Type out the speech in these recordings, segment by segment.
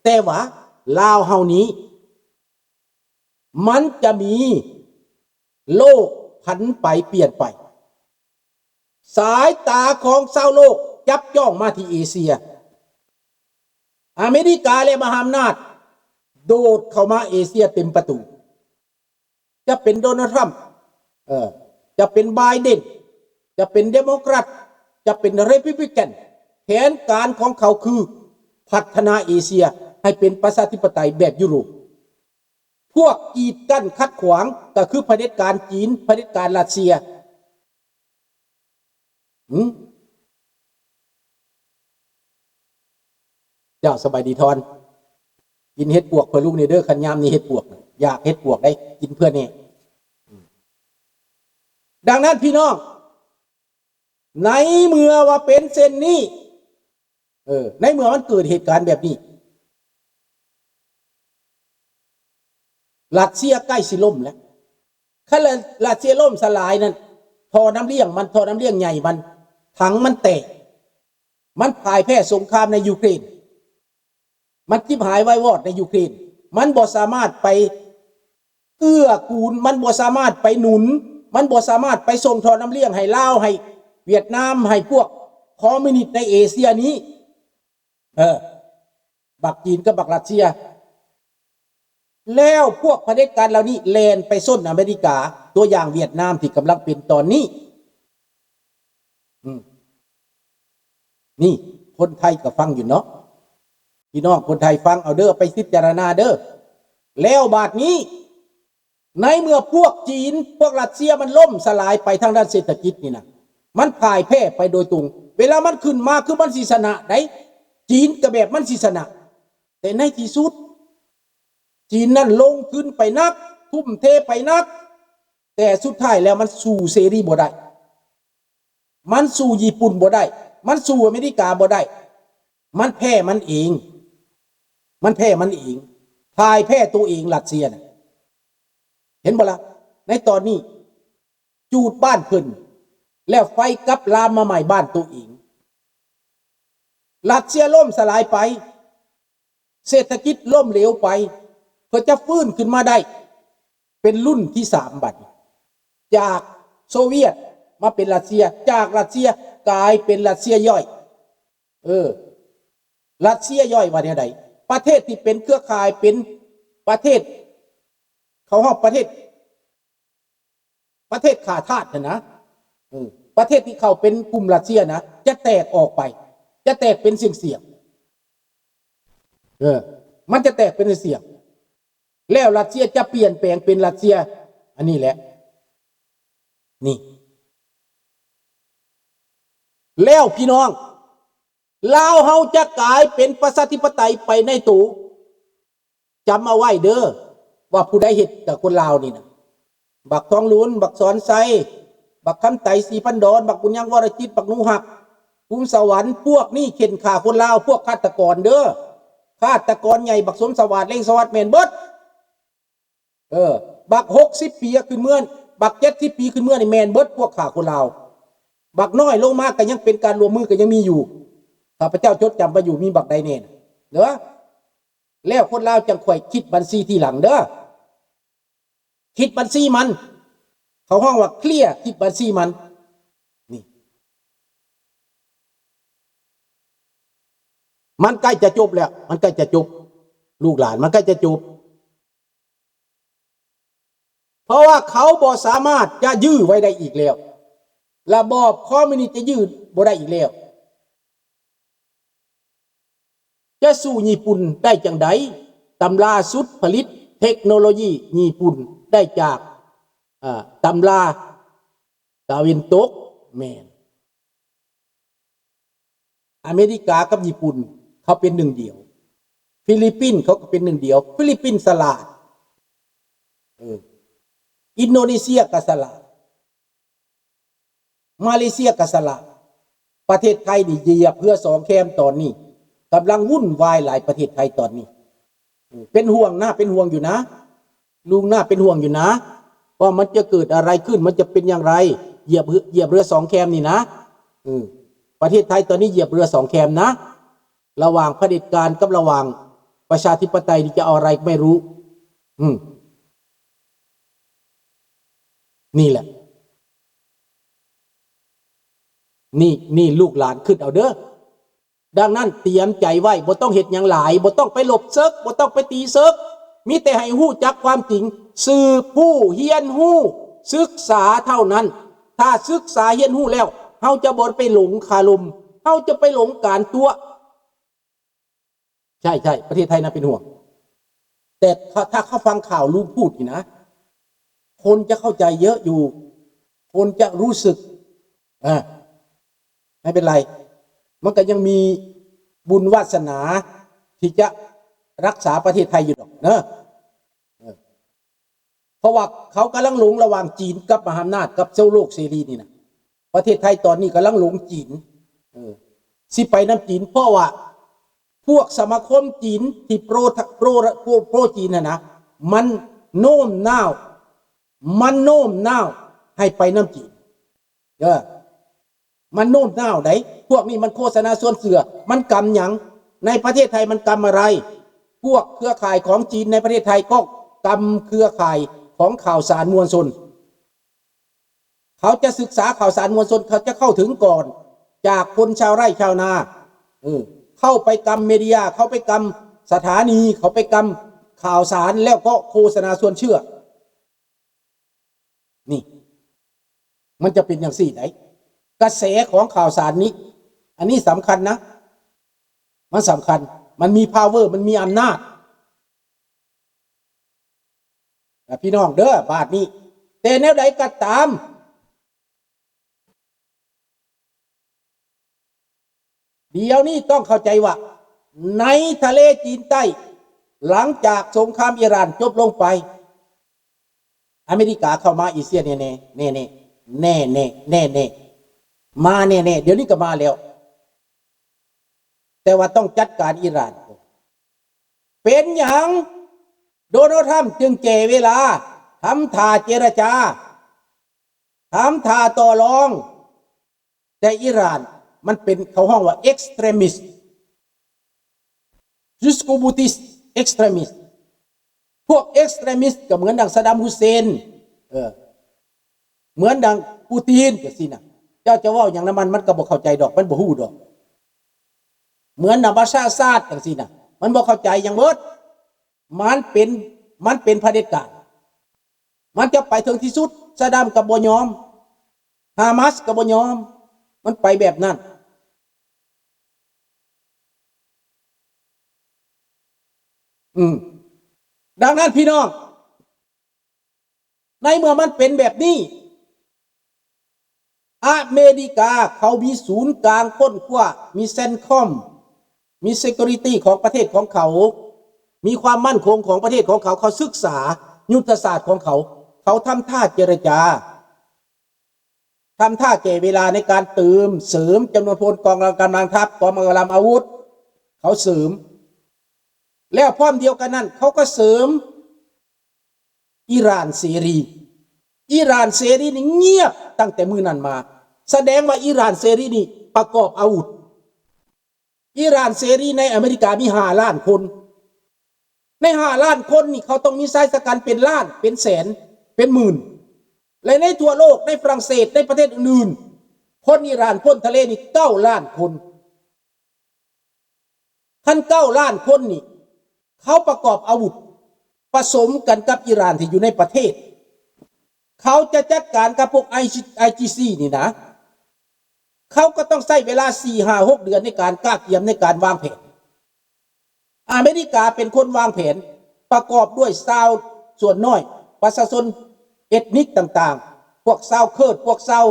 ແຕ່ວ່າລາວເຮົານີ້ ມັນຈະມີໂລກຜັນໄປປ່ຽນໄປ. ສາຍຕາຂອງຊາວໂລກຈັບຈ້ອງມາທີ່ເອເຊຍ. ອາເມລິກາ ແລະ ມະຫາອຳນາດໂດດເຂົ້າມາເອເຊຍເຕັມປະຕູ. ຈະເປັນໂດນັລ ທຣຳ ເອີ ຈະເປັນໄບເດັນ ຈະເປັນເດໂມແຄຣດ ຈະເປັນເຣພັບບລິກັນ ແຜນການຂອງເຂົາຄືພັດທະນາເອເຊຍໃຫ້ເປັນປະຊາທິປະໄຕແບບຢູໂຣບ. ພວກກີດກັ້ນຂັດຂວາງກໍຄືຜະເດັດການຈີນ, ຜະເດັດການຣັດເຊຍ. ຫື? ເຈົ້າສະບາຍດີທອນ. ກິນເຫັດປວກເພື່ອລູກແດ່ເດີ, ຄັນຍາມນີ້ເຫັດປວກ, ຢາກເຫັດປວກໄດ໋, ກິນເພື່ອແດ່. ອືມ ດັ່ງນັ້ນພີ່ນ້ອງ, ໃນເມື່ອວ່າເປັນເຊັ່ນນີ້, ເອີ, ໃນເມື່ອມັນເກີດເຫດການແບບນີ້, ຣັດເຊຍໃກ້ຊິລົ້ມແລ້ວ. ຄັນລະ ຣັດເຊຍລົ້ມສະຫຼາຍນັ້ນ, ທໍ່ນ້ຳລ້ຽງມັນ, ທໍ່ນ້ຳລ້ຽງໃຫຍ່ມັນ, ຖັງມັນແຕກ, ມັນພ່າຍແພ້ສົງຄາມໃນຢູເຄຣນ, ມັນຈິບຫາຍວາຍວອດໃນຢູເຄຣນ, ມັນບໍ່ສາມາດໄປເກື້ອກູນ, ມັນບໍ່ສາມາດໄປໜູນ, ມັນບໍ່ສາມາດໄປສົ່ງທໍ່ນ້ຳລ້ຽງໃຫ້ລາວ, ໃຫ້ຫວຽດນາມ, ໃຫ້ພວກຄອມມິວນິດໃນເອເຊຍນີ້. ເອີ, ບັກຈີນກັບບັກຣັດເຊຍ. ແລ້ວພວກຜະເດັດການເຫຼົ່ານີ້ແລ່ນໄປຊົນອາເມລິກາ, ຕົວຢ່າງຫວຽດນາມທີ່ກຳລັງເປັນຕອນນີ້. ອືມ ນີ້ຄົນໄທກໍຟັງຢູ່ເນາະ, ພີ່ນ້ອງຄົນໄທຟັງເອົາເດີ, ໄປພິຈາລະນາເດີ. ແລ້ວບາດນີ້ ໃນເມື່ອພວກຈີນ, ພວກຣັດເຊຍມັນລົ້ມສະຫຼາຍໄປທາງດ້ານເສດຖະກິດນີ້ນະ, ມັນພ່າຍແພ້ໄປໂດຍຕົງ. ເວລາມັນຂຶ້ນມາຄືມັນຊິຊະນະໄດ໋, ຈີນກໍແບບມັນຊິຊະນະ. ແຕ່ໃນທີ່ສຸດ ຈີນນັ້ນລົງທຶນໄປໜັກ, ທຸ່ມເທໄປໜັກ, ແຕ່ສຸດທ້າຍແລ້ວມັນສູ້ເສລີບໍ່ໄດ້. ມັນສູ້ຍີ່ປຸ່ນບໍ່ໄດ້, ມັນສູ້ອາເມລິກາບໍ່ໄດ້, ມັນແພ້ມັນເອງ, ມັນແພ້ມັນເອງ, ພ່າຍແພ້ໂຕເອງ ຣັດເຊຍນະ. ເຫັນບໍ່ລະ? ໃນຕອນນີ້ ຈູດບ້ານເພິ່ນ ແລ້ວໄຟກັບລາມມາໄໝ້ບ້ານໂຕເອງ. ຣັດເຊຍລົ້ມສະຫຼາຍໄປ, ເສດຖະກິດລົ້ມເຫຼວໄປ, ເພິ່ນຈະຟື້ນຂຶ້ນມາໄດ້ເປັນລຸ້ນທີສາມບັດ, ຈາກໂຊວຽດມາເປັນຣັດເຊຍ, ຈາກຣັດເຊຍກາຍເປັນຣັດເຊຍຍ່ອຍ. ເອີ, ຣັດເຊຍຍ່ອຍວ່າແນວໃດ? ປະເທດທີ່ເປັນເຄືອຂ່າຍ, ເປັນປະເທດ, ເຂົາຮ້ອງປະເທດ ປະເທດຂ້າທາດຫັ້ນນະ, ເອີ, ປະເທດທີ່ເຂົ້າເປັນກຸ່ມຣັດເຊຍນະ ຈະແຕກອອກໄປ, ຈະແຕກເປັນສ່ຽງໆ, ເອີ, ມັນຈະແຕກເປັນສ່ຽງໆ, ແລ້ວຣັດເຊຍຈະປ່ຽນແປງເປັນຣັດເຊຍ ອັນນີ້ແຫຼະ, ນີ້. ແລ້ວພີ່ນ້ອງ, ລາວເຮົາຈະກາຍເປັນປະຊາທິປະໄຕໄປໃນໂຕ. ຈຳເອົາໄວ້ເດີ ວ່າຜູ້ໃດເຮັດກັບຄົນລາວນີ້ນະ, ບັກທອງລຸນ, ບັກສອນໄຊ, ບັກຄຳໄຕ ສີພັນດອນ, ບັກບຸນຍັງ ວໍລະຈິດ, ບັກໜູຮັກ ພູມສະຫວັນ, ພວກນີ້ເຂັ່ນຂ້າຄົນລາວ, ພວກຄາດຕະກອນເດີ, ຄາດຕະກອນໃຫຍ່ ບັກສົມສະຫວາດ ເລັ່ງສະຫວັດ ແມ່ນເບິດ. ເອີ, ບັກຫົກສິບປີຂຶ້ນເມືອ, ບັກເຈັດສິບປີຂຶ້ນເມືອນີ້ແມ່ນເບິດ ພວກຂ້າຄົນລາວ. ບັກນ້ອຍລົງມາກໍຍັງເປັນການຮ່ວມມື ກໍຍັງມີຢູ່. ຂ້າພະເຈົ້າຈົດຈຳໄວ້ຢູ່ ມີບັກໃດແດ່ນະ ເດີ. ແລ້ວຄົນລາວຈັ່ງຄ່ອຍຄິດບັນຊີທີຫຼັງເດີ, ຄິດບັນຊີມັນ, ເຂົາຮ້ອງວ່າເຄລຍ ຄິດບັນຊີມັນ. ນີ້ ມັນໃກ້ຈະຈົບແລ້ວ, ມັນໃກ້ຈະຈົບ, ລູກຫຼານ, ມັນໃກ້ຈະຈົບ. ເພາະວ່າເຂົາບໍ່ສາມາດຈະຢື້ໄວ້ໄດ້ອີກແລ້ວ, ລະບອບຄອມມິວນິດຈະຢື້ບໍ່ໄດ້ອີກແລ້ວ. ຈະສູ້ຍີ່ປຸ່ນໄດ້ຈັ່ງໃດ? ຕຳລາຊຸດຜະລິດເທັກໂນໂລຢີຍີ່ປຸ່ນໄດ້ຈາກ, ເອີ, ຕຳລາຕາເວັນຕົກ. ແມ່ນ. ອາເມລິກາກັບຍີ່ປຸ່ນ ເຂົາເປັນໜຶ່ງດຽວ, ຟີລິບປິນເຂົາກໍເປັນໜຶ່ງດຽວ, ຟີລິບປິນສະຫຼາດ, ເອີ, ອິນໂດເນເຊຍກໍສະຫຼາດ, ມາເລເຊຍກໍສະຫຼາດ, ປະເທດໄທນີ້ຢຽບເຮືອສອງແຄມຕອນນີ້, ກຳລັງວຸ້ນວາຍຫຼາຍປະເທດໄທຕອນນີ້. ເປັນຫ່ວງນະ, ເປັນຫ່ວງຢູ່ນະ, ລຸງນະເປັນຫ່ວງຢູ່ນະ, ວ່າມັນຈະເກີດອະໄລຂຶ້ນ, ມັນຈະເປັນຢ່າງໃດ, ຢຽບເຮືອ, ຢຽບເຮືອສອງແຄມນີ້ນະ. ເອີ, ປະເທດໄທຕອນນີ້ຢຽບເຮືອສອງແຄມນະ, ລະຫວ່າງຜະເດັດການກັບລະຫວ່າງ ປະຊາທິປະໄຕນີ້ຈະເອົາອະໄລກໍໄມ່ຮູ້. ອືມ ນີ້ແຫຼະ ນີ້ ນີ້ລູກຫຼານຄິດເອົາເດີ້. ດັ່ງນັ້ນຕຽມໃຈໄວ້ ບໍ່ຕ້ອງເຮັດຫຍັງຫຼາຍ, ບໍ່ຕ້ອງໄປລົບເສິກ, ບໍ່ຕ້ອງໄປຕີເສິກ, ມີແຕ່ໃຫ້ຮູ້ຈັກຄວາມຈິງ, ສືບຮູ້, ຮຽນຮູ້, ສຶກສາເທົ່ານັ້ນ. ຖ້າສຶກສາຮຽນຮູ້ແລ້ວ, ເຮົາຈະບໍ່ໄປຫຼົງຄາລົມ, ເຮົາຈະໄປຫຼົງການຕົວະ. ໃຊ່ໆ ປະເທດໄທໜ້າເປັນຫ່ວງ. ແຕ່ຖ້າ ຖ້າເຂົາຟັງຂ່າວລູກພູດນີ້ນະ ຄົນຈະເຂົ້າໃຈເຍອະຢູ່ ຄົນຈະຮູ້ສຶກ ອ່າ ໄມ່ເປັນໄລ ມັນກໍຍັງມີບຸນວາສະໜາທີ່ຈະຮັກສາປະເທດໄທຢູ່ດອກເນາະ. ເອີ ເພາະວ່າເຂົາກຳລັງຫຼົງລະຫວ່າງຈີນກັບມະຫາອຳນາດ ກັບໂລກເສລີນີ້ນະ. ປະເທດໄທຕອນນີ້ກຳລັງຫຼົງຈີນ ເອີ ຊິໄປນຳຈີນ ເພາະວ່າພວກສະມາຄົມຈີນທີ່ໂປຣ ໂປຣ ໂປຣ ໂປຣຈີນຫັ້ນນະ ມັນໂນ້ມນ້າວ ມັນໂນ້ມນ້າວໃຫ້ໄປນຳຈີນ ເດີ. ມັນໂນ້ມນ້າວໃດ໋ ພວກນີ້ມັນໂຄສະນາຊວນເຊື່ອ. ມັນກຳຫຍັງ? ໃນປະເທດໄທມັນກຳອະໄລ? ພວກເຄືອຂ່າຍຂອງຈີນໃນປະເທດໄທກໍກຳເຄືອຂ່າຍຂອງຂ່າວສານມວນຊົນ. ເຂົາຈະສຶກສາຂ່າວສານມວນຊົນ, ເຂົາຈະເຂົ້າເຖິງກ່ອນຈາກຄົນຊາວໄຮ່ຊາວນາ. ເອີ ເຂົ້າໄປກຳເມດຽ, ເຂົ້າໄປກຳສະຖານີ, ເຂົ້າໄປກຳຂ່າວສານ ແລ້ວກໍໂຄສະນາຊວນເຊື່ອ. ນີ້ ມັນຈະເປັນຈັ່ງຊີ້ໄດ໋ ກະແສຂອງຂ່າວສານນີ້ ອັນນີ້ສຳຄັນນະ ມັນສຳຄັນ ມັນມີພາວເວີ ມັນມີອຳນາດ ນະ ພີ່ນ້ອງເດີ. ບາດນີ້ ແຕ່ແນວໃດກໍຕາມ ດຽວນີ້ຕ້ອງເຂົ້າໃຈວ່າ ໃນທະເລຈີນໃຕ້ ຫຼັງຈາກສົງຄາມອີຣານຈົບລົງໄປ ອາເມລິກາເຂົ້າມາເອເຊຍແນ່ໆ ແນ່ໆ ແນ່ໆ ແນ່ໆ ມາແນ່ໆ. ດຽວນີ້ກໍມາແລ້ວ ແຕ່ວ່າຕ້ອງຈັດການອີຣານກ່ອນ. ເປັນຫຍັງໂດນັລ ທຣຳ ຈຶ່ງແກ່ເວລາ ທຳທ່າເຈລະຈາ ທຳທ່າຕໍ່ລອງ? ແຕ່ອີຣານມັນເປັນ ເຂົາຮ້ອງວ່າ extremist, Juskobutist extremist. ພວກ extremist ກໍເໝືອນດັ່ງ ຊາດຳ ຮຸເຊນ ເອີ ເໝືອນດັ່ງ ປູຕິນ ຈັ່ງຊີ້ນະ. ເຈົ້າຈະເວົ້າຫຍັງນຳມັນ ມັນກໍບໍ່ເຂົ້າໃຈດອກ ມັນບໍ່ຮູ້ດອກ. ເໝືອນນະ ບັຊຊາດ ຈັ່ງຊີ້ນະ ມັນບໍ່ເຂົ້າໃຈຫຍັງເບິດ. ມັນເປັນ ມັນເປັນຜະເດັດການ ມັນຈະໄປເຖິງທີ່ສຸດ. ຊາດຳກໍບໍ່ຍອມ ຮາມາສກໍບໍ່ຍອມ ມັນໄປແບບນັ້ນ. ອືມ ດັ່ງນັ້ນ ພີ່ນ້ອງ ໃນເມື່ອມັນເປັນແບບນີ້ ອາເມລິກາເຂົາມີສູນກາງຄົ້ນຄວ້າ ມີ CENTCOM ມີ security ຂອງປະເທດຂອງເຂົາ ມີຄວາມໝັ້ນຄົງຂອງປະເທດຂອງເຂົາ ເຂົາສຶກສາຍຸດທະສາດຂອງເຂົາ ເຂົາທຳທ່າເຈລະຈາ ທຳທ່າແກ່ເວລາໃນການເຕີມເສີມຈຳນວນພົນ ກອງກຳລັງທັບ ກອງກຳລັງອາວຸດ ເຂົາເສີມ ແລ້ວພ້ອມດຽວກັນນັ້ນ ເຂົາກໍເສີມ ອີຣານເສລີ. ອີຣານເສລີນີ້ງຽບຕັ້ງແຕ່ມື້ນັ້ນມາ ສະແດງວ່າອີຣານເສລີນີ້ປະກອບອາວຸດ. ອີຣານເສລີໃນອາເມລິກາມີຫ້າລ້ານຄົນ ໃນຫ້າລ້ານຄົນນີ້ ເຂົາຕ້ອງມີຊາຍຊະກັນເປັນລ້ານ ເປັນແສນ ເປັນໝື່ນ ແລະ ໃນທົ່ວໂລກ ໃນຝຣັ່ງເສດ ໃນປະເທດອື່ນໆ ຄົນອີຣານພົ້ນທະເລນີ້ເກົ້າລ້ານຄົນ. ຄັນເກົ້າລ້ານຄົນນີ້ ເຂົາປະກອບອາວຸດປະສົມກັນກັບອີຣານທີ່ຢູ່ໃນປະເທດ ເຂົາຈະຈັດການກັບພວກໄອຊີ ໄອຊີຊີ ນີ້ນະ ເຂົາກໍຕ້ອງໃຊ້ເວລາສີ່ຫ້າຫົກເດືອນໃນການກະກຽມ ໃນການວາງແຜນ. ອາເມລິກາເປັນຄົນວາງແຜນ ປະກອບດ້ວຍຊາວສ່ວນນ້ອຍ ປະຊາຊົນເອດນິກຕ່າງໆ ພວກຊາວເຄີດ ພວກຊາວ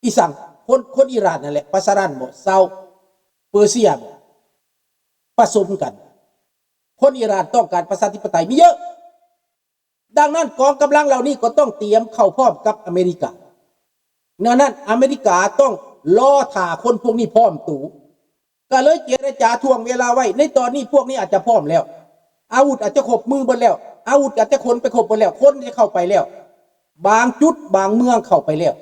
ອີສັງ ຄົນ ຄົນອີຣານນັ້ນແຫຼະ ປາຊາຣັນບໍ ຊາວເປີເຊຍບໍ ປະສົມກັນ. ຄົນອີຣານຕ້ອງການປະຊາທິປະໄຕມີເຍອະ. ດັ່ງນັ້ນ ກອງກຳລັງເຫຼົ່ານີ້ກໍຕ້ອງຕຽມເຂົ້າພ້ອມກັບອາເມລິກາ. ແນວນັ້ນ ອາເມລິກາຕ້ອງລໍຖ້າຄົນພວກນີ້ພ້ອມໂຕ. ກໍເລີຍເຈລະຈາຖ່ວງເວລາໄວ້. ໃນຕອນນີ້ພວກນີ້ອາດຈະພ້ອມແລ້ວ. ອາວຸດອາດຈະຄົບມືເບິດແລ້ວ. ອາວຸດອາດຈະຂົນໄປຄົບເບິດແລ້ວ. ຄົນຈະເຂົ້າໄປແລ້ວ. ບາງຈຸດບາງເມືອງເຂົ້າໄປແລ້ວ.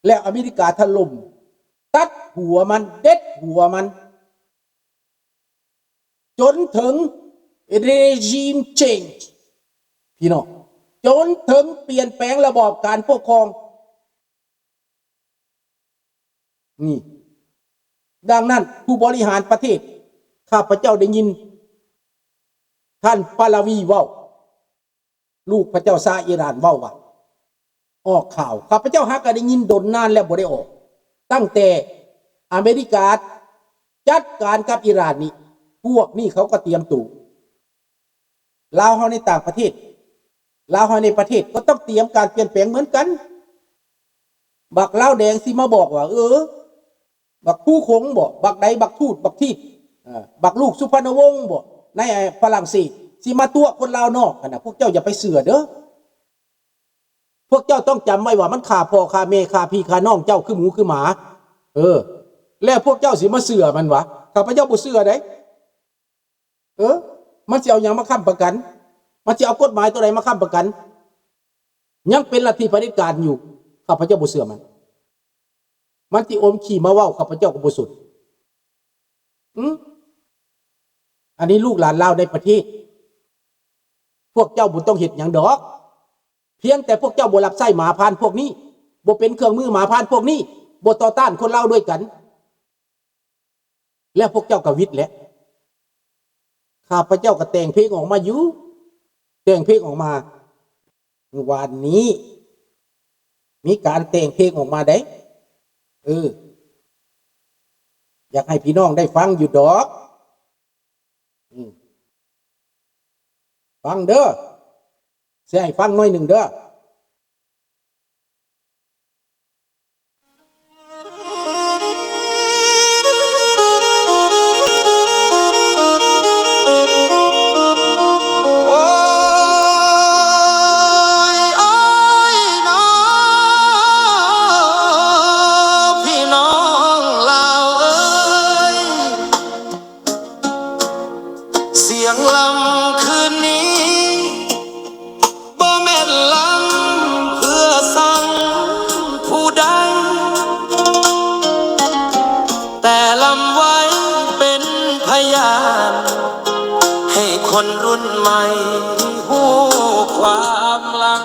ແລ້ວອາເມລິກາຖະຫຼົ່ມ, ຕັດຫົວມັນ, ເດັດຫົວມັນ. ຈົນເຖິງ regime change ພີ່ນ້ອງ, ຈົນເຖິງປ່ຽນແປງລະບອບການປົກຄອງ. ນີ້ ດັ່ງນັ້ນ ຜູ້ບໍລິຫານປະເທດ, ຂ້າພະເຈົ້າໄດ້ຍິນທ່ານປາລາວີເວົ້າ, ລູກພະເຈົ້າຊາວອີຣານເວົ້າວ່າ ອອກຂ່າວ, ຂ້າພະເຈົ້າຫາກະໄດ້ຍິນດົນນານແລ້ວບໍ່ໄດ້ອອກ, ຕັ້ງແຕ່ອາເມລິກາຈັດການກັບອີຣານນີ້, ພວກນີ້ເຂົາກໍຕຽມໂຕ. ລາວເຮົາໃນຕ່າງປະເທດ, ລາວເຮົາໃນປະເທດກໍຕ້ອງຕຽມການປ່ຽນແປງເໝືອນກັນ. ບັກລາວແດງຊິມາບອກວ່າ ເອີ ບັກພູຂົງບໍ, ບັກໃດ, ບັກທູດ, ບັກທີດ, ເອີ ບັກລູກສຸພັນນະວົງບໍ ໃນຝຣັ່ງເສດ ຊິມາຕົວະຄົນລາວນອກຫັ້ນນະ, ພວກເຈົ້າຢ່າໄປເຊື່ອເດີ້. ພວກເຈົ້າຕ້ອງຈຳໄວ້ວ່າມັນຂ້າພໍ່ຂ້າແມ່ ຂ້າພີ່ຂ້ານ້ອງເຈົ້າຄືໝູຄືໝາ. ເອີ ແລ້ວພວກເຈົ້າຊິມາເຊື່ອມັນຫວາ? ຂ້າພະເຈົ້າບໍ່ເຊື່ອເດ້. ເອີ ມັນຊິເອົາຫຍັງມາຄ້ຳປະກັນ? ມັນຊິເອົາກົດໝາຍຕົວໃດມາຄ້ຳປະກັນ? ຍັງເປັນລັດທິຜະເດັດການຢູ່, ຂ້າພະເຈົ້າບໍ່ເຊື່ອມັນ. ມັນຊິອົມຂີ້ມາເວົ້າ, ຂ້າພະເຈົ້າກໍບໍ່ສົນ. ອື ອັນນີ້ລູກຫຼານລາວໃນປະເທດ, ພວກເຈົ້າບໍ່ຕ້ອງເຮັດຫຍັງດອກ, ພຽງແຕ່ພວກເຈົ້າບໍ່ຮັບໃຊ້ໝາພານພວກນີ້, ບໍ່ເປັນເຄື່ອງມືໝາພານພວກນີ້, ບໍ່ຕໍ່ຕ້ານຄົນລາວດ້ວຍກັນ. ແລ້ວພວກເຈົ້າກໍຫວິດແຫຼະ. ຂ້າພະເຈົ້າກໍແຕ່ງເພງອອກມາຢູ່, ແຕ່ງເພງອອກມາ. ມື້ວານນີ້ມີການແຕ່ງເພງອອກມາໄດ໋. ເອີ ຢາກໃຫ້ພີ່ນ້ອງໄດ້ຟັງຢູ່ດອກ. ອື ຟັງເດີ້, ຊິໃຫ້ຟັງໜ້ອຍໜຶ່ງເດີ້. ໂອ້ຍ ໂອ້ຍ ນ້ອ ພີ່ນ້ອງລາວເອີຍ. ສຽງລຳຄືນນີ້ ບໍ່ແມ່ນລຳເພື່ອສັງຜູ້ໃດ, ແຕ່ລຳໄວ້ເປັນພະຍານ ໃຫ້ຄົນລຸ້ນໃໝ່ຮູ້ຄວາມຫຼັງ.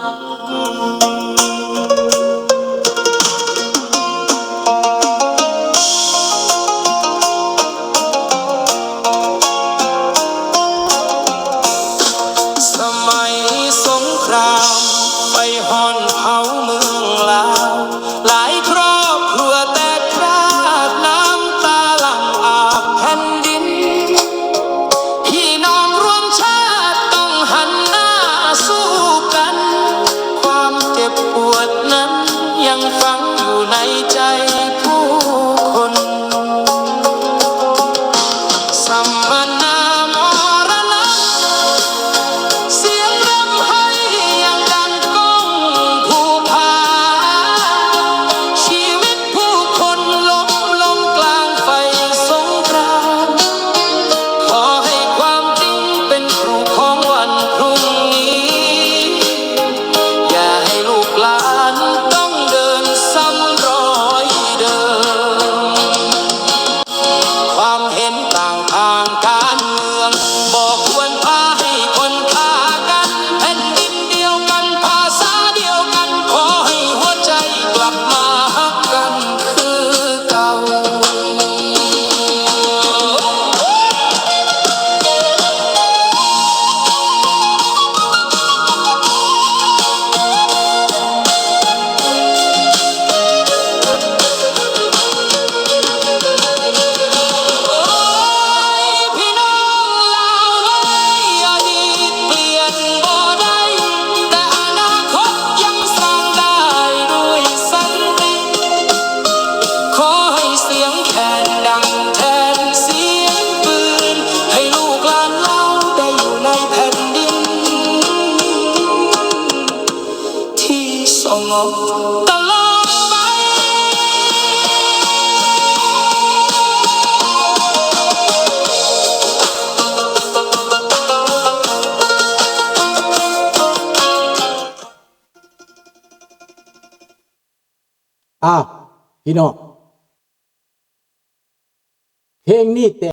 ສະໄໝສົງຄຣາມໄຟຮ້ອນເຜົາເມືອງລາວ, ຫຼາຍຄອບຄົວແຕກຄລາດ, ນ້ຳຕາຫຼັ່ງອາບແຜ່ນດິນ. ພີ່ນ້ອງຮ່ວມຊາດຕ້ອງຫັນໜ້າສູ້ກັນ, ຄວາມເຈັບປວດນັ້ນຍັງຝັງຢູ່ໃນໃຈຜູ້ຄົນ. ສຳມະນາມໍລະນະ, ສຽງຮ່ຳໄຫ້ຍັງດັງກ້ອງພູຜາ, ຊີວິດ ຜູ້ຄົນລົ້ມລົງກາງໄຟສົງຄຣາມ, ຂໍໃຫ້ຄວາມຈິງເປັນຄູຂອງວັນພລຸ່ງນີ້, ຢ່າໃຫ້ລູກຫຼານຕ້ອງເດີນຊ້ຳຮອຍເດີມ. ຄວາມເຫັນຕ່າງທາງການເມືອງ ບໍ່ຄວນພາໃຫ້ຄົນຂ້າກັນ, ແຜ່ນດິນດຽວກັນ ພາສາດຽວກັນ, ຂໍໃຫ້ຫົວໃຈ ກັບມາຮັກກັນຄືເກົ່າ. ໂອ້ຍ ພີ່ນ້ອງລາວເອີຍ, ອະດີດປ່ຽນບໍ່ໄດ້, ແຕ່ອະນາຄົດຍັງສ້າງໄດ້ດ້ວຍສັນຕິ. ຂໍໃຫ້ສຽງແຄນດັງແທນສຽງປືນ, ໃຫ້ລູກຫຼານລາວໄດ້ຢູ່ໃນແຜ່ນດິນທີ່ສະຫງົບຕະຫຼອດໄປ. ອ້າວ ພີ່ນ້ອງ, ເພງນີ້ແຕ່